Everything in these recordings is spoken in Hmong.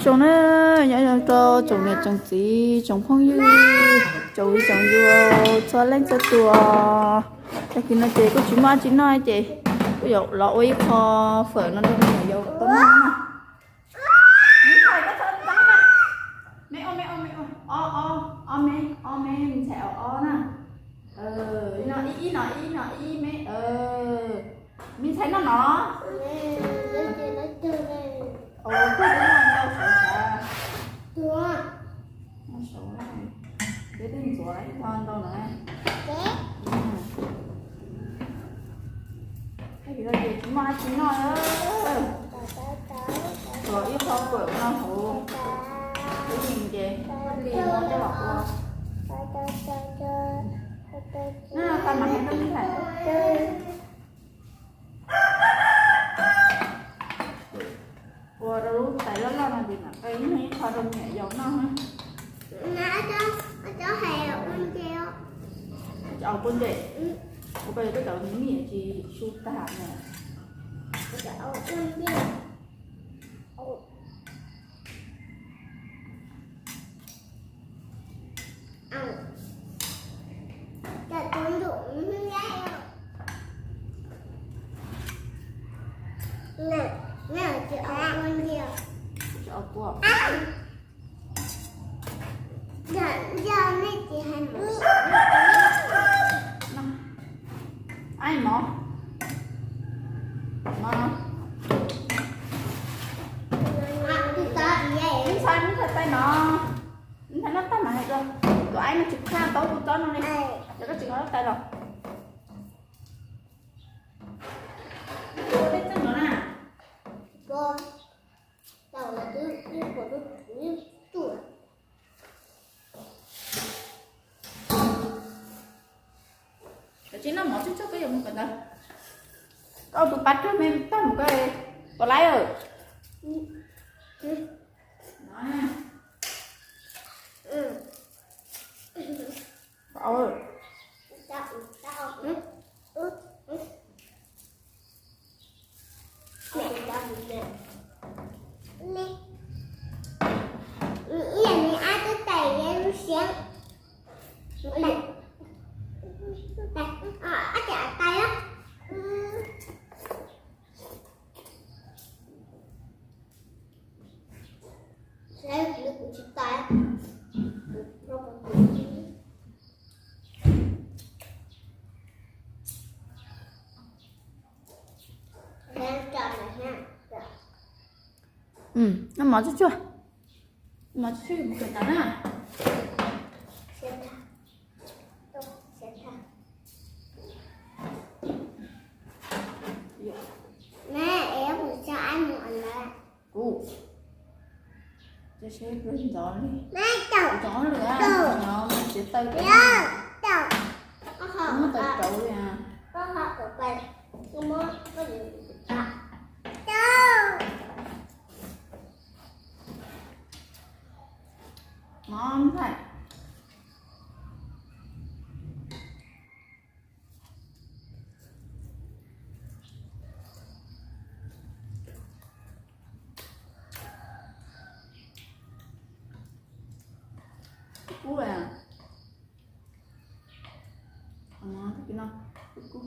Zoo na, nyob zoo rau tsoom niam tsoom txiv tsoom phooj ywg, tsoom viv tsoom ncuav txhua leej txhua tus. Tag kis no ces kuj tsis muaj dab tsi noj ces kuj yuav los ua ib qho fawm no rau me nyuam yaus tau noj na. Me, o me, o me, o, o, o me, o me, me ntxhais o, o na. No ib, ib no ib, no ib me, me ntxhais noj no. Ua, kuj twb noj ntau saud sav. Noj saud, peb twb ntxuav ib qho ntau no. Tag kis no ces tsis muaj dab tsi noj, los ib qho fawm no hauv, kuv yeej ces li no coj los ua. Na, tau mas heev rau me ntxhais. Ua rau lub tais loj loj no ces mam qe ib qho rau me nyuam yaus noj na. Cov kua ntsej, ua koj cov me nyuam tsis su tag na. Ai mov. Mov no. Ntxhais, ntxhais taij no. Ntxhais noj tag mas hais rau tus aib no tsis phaj tau kuv tsob no li. Yog koj tsis nqa lub tais los. Ua peb txeej no na. Koj tsis noj mov tsuag tsuag koj yuav mus kawm ntawv. Koj tus pab rag me tag mus koj tus laib. Noj mov tsuag tsuag, mov tsuag tsuag mus kawm ntawv na. Kuv, ntxov li, ntxov lwm, txiav taw, muab taws rauv li. Mov ntxhais. Kub, kub.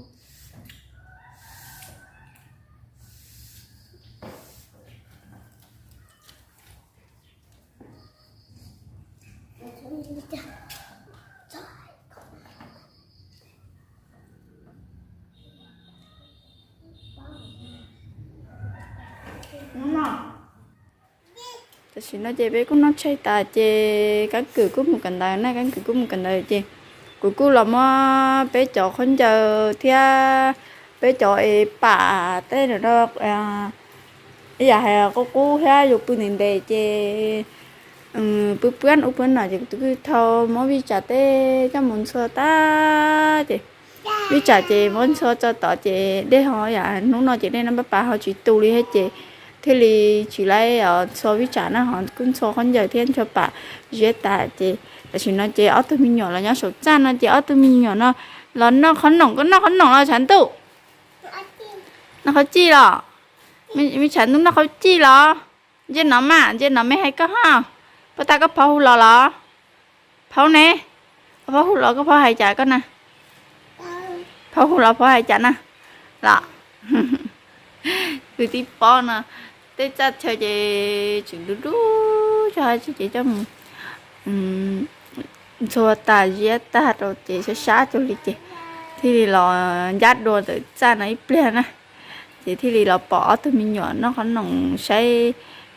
Tam sim no ces peb kuj noj tshais tas ces Kab Kwm kuj mus kawm ntawv na, Kab Kwm kuj mus kawm ntawv ces kuv kuj los muab peb cov khaub ncaws thiab peb cov es pam tej no, ib yam hais qub qub thiab yus pw ntev ntev ces pw puab ub puab no ces kuv twb kuj thau muab Vij Tsam tej coj mus ntxhua tag ces Vij Tsam ces muab ntxhua tso tod ces dej ho yam hnub no ces dej no pab pas ho tsis tu li thiab ces thiaj li tsis laib ntxhua Vij Tsam na, ho kuj ntxhua khaub ncaws thiab ntxhua pam ziab tas ces tam sim no ces ob tug me nyuam los nyob saum txaj no ces ob tug me nyuam no los noj qhob noom, koj noj qhob noom los tshav ntuj? Noj qhob cij los? Me tshav ntuj noj qhob cij los? Ntsia no mas, ntsia no me hais koj ho. Puas tas koj phob hu los los? Phob ne? Koj phob hu los koj phob hais cas koj na? Phob hu los phob hais cas na? Los kwv tij Pob no, tej txaj chaw ces tseem dub dub tso hais tsis ces coj mus ntxhua tas ziab tag rau ces sab sab cuag li ces thiaj li los ncab dua ntawm txaj no ib pliag na. Ces thiaj li los pom ob tug me nyuam noj qhob noom saib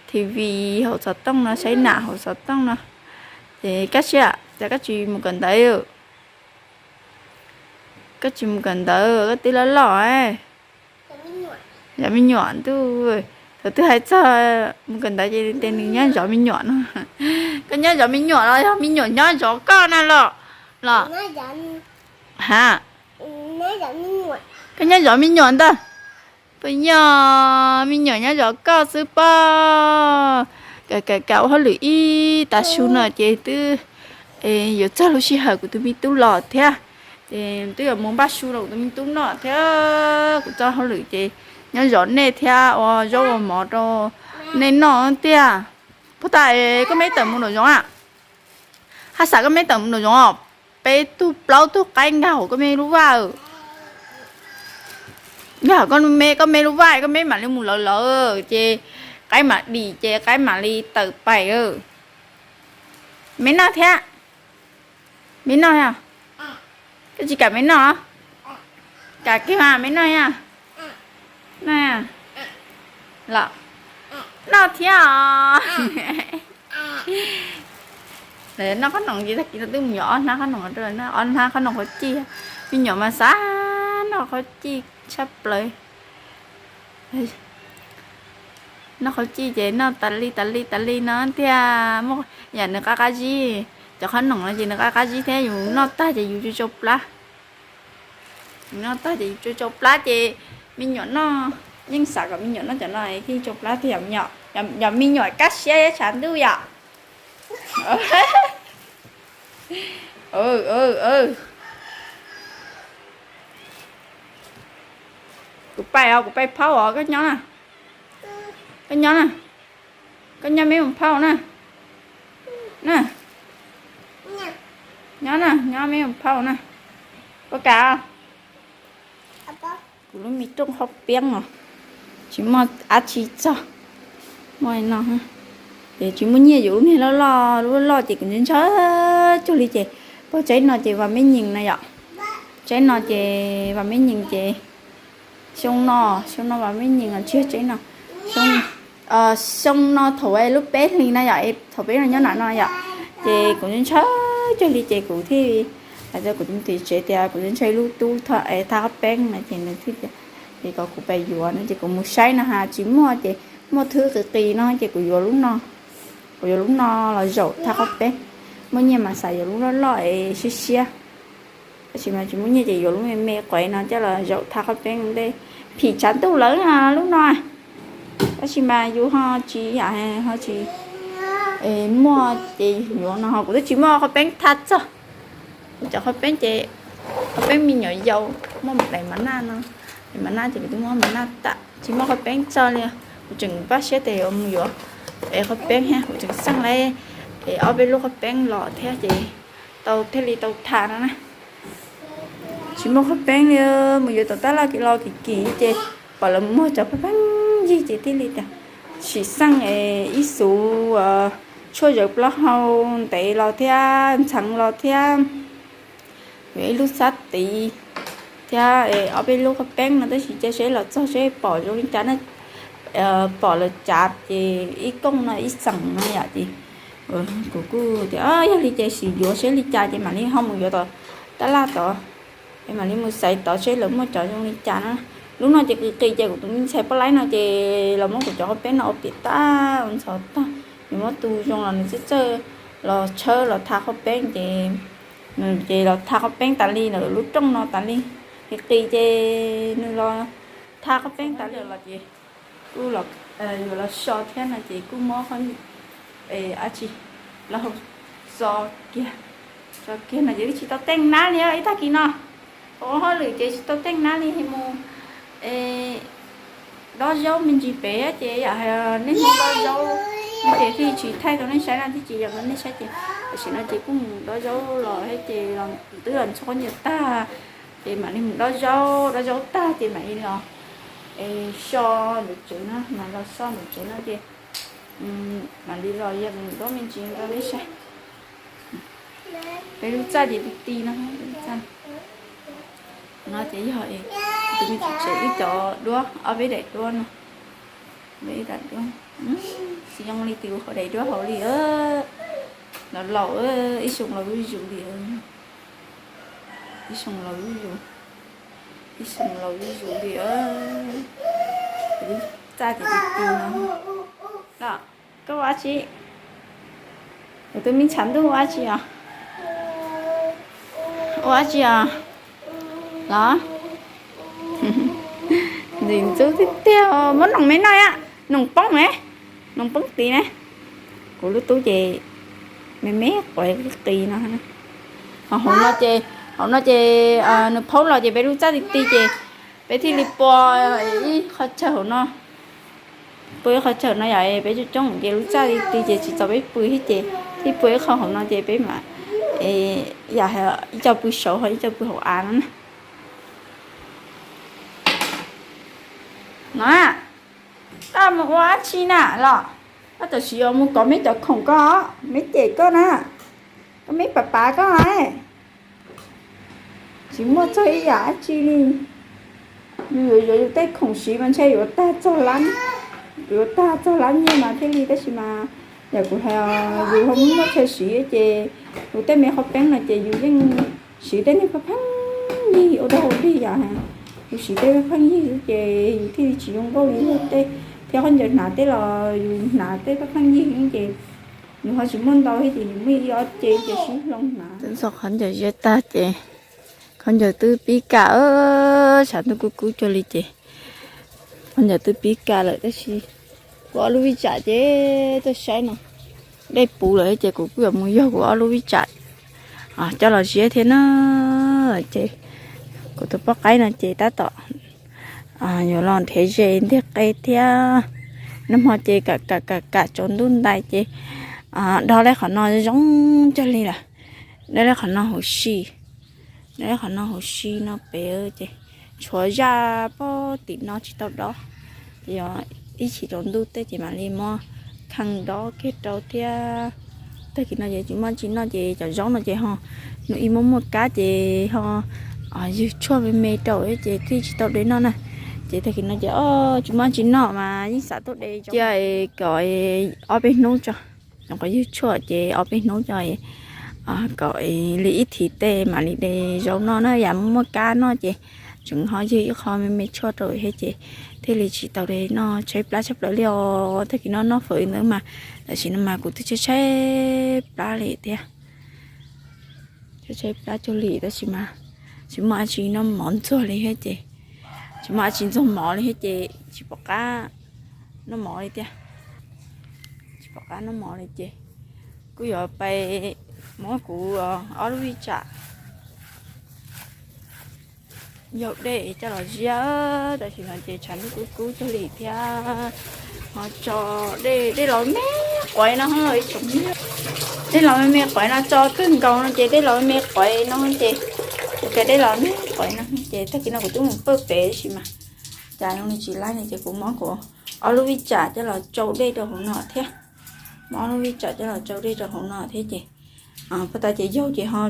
T V hauv xov tooj no, saib nam hauv xov tooj no. Ces koj siab cas koj tsis mus kawm ntawv? Koj tsis mus kawm ntawv koj twb loj loj. Zov me nyuam ntuj, thaum twg hais txog mus kawm ntawv ces tes nws nyob zov me nyuam no. Koj nyob zov me nyuam los yog me nyuam nyob zov koj na los? Los ha, koj nyob zov me nyuam ntag. Puas yog me nyuam nyob zov koj xwb pob? Kam kam kam ua hauj lwm ib tag su no ces twb yuav txog lub sij hawm kuv tus me tub los thiab. Ces twb yuav mus npaj su rau kuv tus me tub noj thiab. Kuv txoj hauj lwm ces nyob zov nej thiab ua zaub ua mov rau nej noj tiag. Puas tas koj me tawm mus nraum zoov a? Haj xav koj me tawm mus nraum zoov os. Peb tug plaub tug qaib nkag hauv koj me lub vaj. Nkag hauv koj me, koj me lub vaj koj me mam li mus lawv lawv ces qaib mam dim ces qaib mam li tawm pais. Me noj thiab. Me noj thiab. Koj tsis kam me noj? Kam kiag mas me noj thiab. Noj thiab os. Noj qhob noom ces tag kis no twb mus yuav ob hnab qhob noom rau, ob hnab qhob noom qhuav cij. Me nyuam mas xav noj qhuav cij tshaj plaws. Noj qhuav cij ces noj tas li tas li tas li no tiag. Muaj yam nws qab qab zib, cov qhob noom no ces nws qab qab zib thiab yus noj tag ces yus tsau tsau plab. Yus noj tag ces yus tsau tsau plab ces me nyuam noj, yeej xav kom me nyuam noj cov no thiaj tsau plab tiag. Yog me nyuam kaj siab thiab tshav ntuj yom. Kuv pais os, kuv pais phaub os, koj nyob na. Koj nyob na. Koj nyob me mus phaub na. Na. Nyob na, nyob me mus phaub na. Puas kam? Kuv lub me rooj qhaub peeb os, tsis muaj dab tsi txog. Muaj no, ces tsis muaj nyiaj, yuav lub niag loj loj, lub loj loj ces kuv ntshaw ntshaw cuag li ces pog tsaib no ces Vam Meb Nyees na yom. Tsaib no ces Vam Meb Nyees ces xyoo no, xyoo no Vam Meb Nyees los tsis yog tsaib no, xyoo no thaum lub peb hlis na yom, thaum peb no nyob nram no yom, ces kuv ntshaw ntshaw cuag li ces kuv thiaj hais rau kuv tus txiv tsev tias kuv ntshaw ib lub tub thaj qhaub peeb no ces nws thiaj tias, ces kom kuv pais yuav no ces kuv mus saib no ha tsis muaj ces muaj thwb qis qis no ces kuv yuav lub no, kuv yuav lub no los zaum thaj qhaub peeb. Muaj nyiaj mas xav yuav lub loj loj es siab siab, tab sis mas tsis muaj nyiaj ces yuav lub me me quav no coj los zaum thaj qhaub peeb ntej, phim tshav ntuj lawm lub no. Tab sis mas yus ho tsis yam, ho tsis muaj ces yuav no ho kuv twb tsis muaj qhaub peeb thaj txog. Kuv cov qhaub peeb ces qhaub peeb me nyuam yaus, muaj daim mas naj no, daim mas naj ces kuv twb muab mas naj tas tsis muaj qhaub peeb txog li. Kuv tseem npaj siab tias yuav mus yuav es qhaub peeb thiab, kuv tseem xeej lawm es ob peb lub qhaub peeb los thiab ces tau thiaj li tau tham no na. Tsis muaj qhaub peeb li, mus yuav tom tab laj los kim kim ces pom lawv muag cov pheej pheej yig ces thiaj li tias sim xeej es ib xuv tshuaj zawv plaub hau ntev los thiab ntxheev los thiab, yuav ib lub xab tiv thiab ob peb lub qhaub peeb no tab sis cia seb los txog seb pom zoo li cas na. Pom lawv cav ces ib kooj no ib xeem no yom ces kuv kuj tias yog li ces sim yuav seb li cas ces mam li ho mus yuav tom tab laj tod, es mam li mus xaiv tod seb lawv muaj cov zoo li cas na. Lub no ces qis qis ces kuv tus me ntxhais poj laib no ces los muab kuv cov qhaub peeb no ua piam tag ua ntxhov tag, nws muab tu zoo los nws txawj txawj los tshawb los tha qhaub peeb ces, ces los tha qhaub peeb tas li lawm lub rooj no tas li. Qis qis ces nws los tha qhaub peeb tas li los ces kuj yuav los so thiab no ces kuj muab dab tsi los tso kiag, tso kiag no ces twb tsis tau teej nab li ib tag kis no. Ua hauj lwm ces tsis tau teej nab li, mus dob zaub me ntsis pem ces yam hais nej mus dob zaub Thiaj tsis thaij rau nej saib na, thiaj tsis yog rau nej saib ces tam sim no ces kuj mus dob zaub los thiab ces twb los ntxhov nyias tag, ces mam li mus dob zaub, dob zaub tag ces mam li los so ntawm tsev no, mam los so ntawm tsev no ces mam li los yog mus dob me ntsis rau nej saib. Peb lub txaj ces ti ti no, no ces yog tus me tsev ib cov duab, ob peb daim duab no, ib daim duab, tsis zoo li tus hauv daim duab hauv li, laus laus, ib xyoo laus zuj zus li, ib xyoo laus zuj zus, ib xyoo laus zuj zus li, lub txaj ces ti ti no. Los, koj ua dab tsi? Kuv tus me tshav ntuj ua dab tsi os? Ua dab tsi os? Los, ntxim ntxub tiag tiag, muab noos me noj, noos poob ne, noos poob tid ne. Kuv lub tub ces me me quav qis no. Ho hauv no ces, hauv no ces nws phaub los ces peb lub txaj ti ti ces peb thiaj li pua ib qho chaw hauv no. Pua ib qho chaw no yom, peb coob coob ces lub txaj ti ti ces tsis txaus peb pw thiab ces thiaj pua ib qho hauv no ces peb mam, yam ib co pw saud ho ib co pw hauv av no na. No, koj mus ua dab tsi na los? Koj tam sim yuav mus kov meb cov khoom koj, meb cem koj na, koj meb pav pav koj. Tsis muaj txog ib yam dab tsi li. Yus yuav yuav yus tej khoom siv mas ntshe yuav tag txog lab, yuav tag txog lab nyiaj mas thiaj li, tab sis mas yam kuv hais, yus ho muaj chaw siv ces yus tej me qhov peeb no ces yus yeej siv tej niag pheej pheej yig ua dog ua dig yom. Yus siv tej pheej pheej yig ces yus thiaj li tsis zoo nkauj li luag tej, thiab khaub ncaws hnav tej los yus hnav tej pheej pheej yig ces yus ho tsis muaj ntau thiab ces yus muaj ib ob ce ces sib hloov hnav. Twb ntxhov khaub ncaws ziab tag ces khaub ncaws twb pib kam, tshav ntuj kub kub cuag li ces khaub ncaws twb pib kam lawm tab sis kuv ob lub vij tsam ces tuaj saib no, dej puv lawm ces kuv kuj yuav mus yog kuv ob lub vij tsam coj los ziab thiab na. Ces kuv tus poj qaib no ces tab tom yuav los nrhiav zes nteg qe thiab. Nag hmo ces kam kam kam kam tsaus ntuj ntais ces dob leb qhov no zoo cuag li lawm. Dob leb qhov no huv si, dob leb qhov no huv si no pem ces tshuav zaj pob tim no tsis tau dob. Ces yog ib chim tsaus ntuj tej ces mam li muab khee dob kiag rau thiab. Tag kis no ces tsis muaj tsi noj ces cov zaub no ces ho nws ib muaj muaj kab ces ho ywg tshuaj me me rau ces thiaj tsis tau de noj na. Ces tag kis no ces tsis muaj tsi noj mas yeej xav tuaj de cia kom ob peb hnub tso, zoo qhov ywg tshuaj ces ob peb hnub tso kom li ib thim tej mam li de zaub noj na. Yam muaj kab noj ces tseem ho ywg ib qho me me tshuaj rau thiab ces thiaj li tsis tau de noj tshaib plab tshaj plaws li os. Tag kis no noj fawm li ntawd mas tam sim no mas kuv twb tshaib tshaib plab li thiab. Tshaib tshaib plab cuag li tab sis mas tsis muaj dab tsi noj mov ntxuag li thiab ces, tsis muaj dab tsi ntxuag mov li thiab ces tsis pom qab noj mov li tiag. Tsis pom qab noj mov li ces kuj yuav pais muab kuv ob lub vij tsam yau dej coj los ziab. Tam sim no ces tshav ntuj kub kub cuag li thiab, ho tso dej, dej los me quav no, dej los me me quav no tso kawg nkaus no ces dej los me me quav no ces, ua cas dej los me quav no ces tag kis no kuv twb mus pawj pem tab sis mas cas zoo li tsis laib no ces kuv muab kuv ob lub vij tsam coj los tsau dej rau hauv no thiab. Muab ob lub vij tsam coj los tsau dej rau hauv no thiab ces, puag ta ces yaug ces ho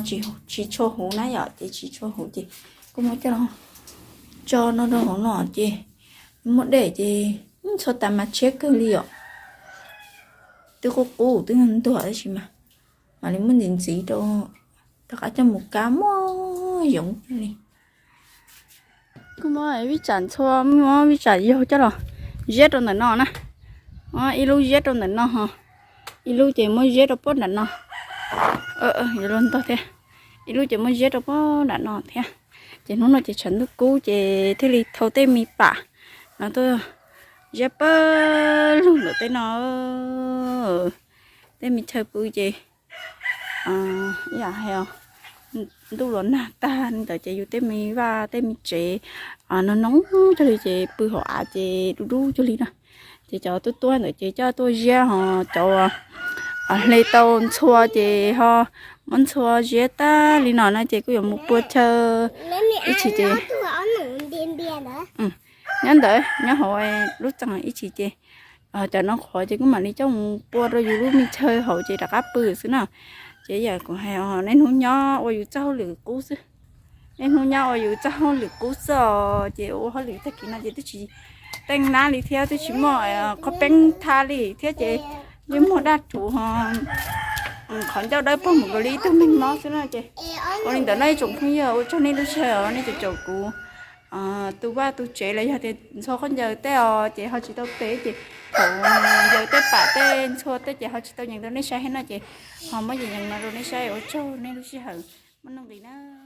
tsis tshua huv na yom, ces tsis tshua huv ces kuj muab coj los tso no rau hauv no ces muaj dej ces txhua tas mas tshiab kawg li os. Twb qub qub twb ntuag tab sis mas mam li muab ntxiv ntxiv rau, rov qab coj mus kab muaj yoov li. Kuj muab vij tsam ntxhua, muab vij tsam yaug coj los ziab rau ntawm no na. Muab ib lub ziab rau ntawm no ho, ib lub ces muab ziab rau pog nram no. Yuav luag ntog thiab. Ib lub ces muab ziab rau pog nram no thiab. Ces hnub no ces tshav ntuj kub ces thiaj li thau tej me pam no tuaj ziab pawg lug ntawm tej no. Tej me chaw pw ces ib yam hais ntuj los nag tag li ntawd ces yus tej me vaj tej me tsev no noo cuag li ces pw hauv av ces dub dub cuag li na. Ces cov tuaj tuaj ntawd ces coj tuaj ziab ho, cov hle tau ntxhua ces ho muab ntxhua ziab tag li no na ces kuj yuav mus pua chaw ib chim ces nyob ntawd nyob hauv lub txee ib chim ces cov no qhuav ces kuj mam li coj mus pua rau yus lub me chaw hauv ces rov qab pw xwb na. Ces yam kuv hais, niaj hnub nyob ua yus txoj hauj lwm qub xwb. Niaj hnub nyob ua yus txoj hauj lwm qub xwb os, ces ua hauj lwm tag kis no ces twb tsis teej nab li thiab twb tsis muaj qhov peeb thab li thiab ces yeej muaj daj rhuv ho qhov ncauj dawb paug mus nkaus li ib tug neeg mob xwb no ces ua li ntawd no ib tsoom phooj ywg, ua tsaug nej lub sij hawm nej caum caum kuv tu vaj tu tsev los yog tias ntxhua khaub ncaws tej os ces ho tsis tau pem ces thaum ncaws tej pam tej ntxhua tej ces ho tsis tau nyeem rau nej saib thiab no ces ho muab yees no rau nej saib, ua tsaug nej lub sij hawm, muaj nuj nqis na.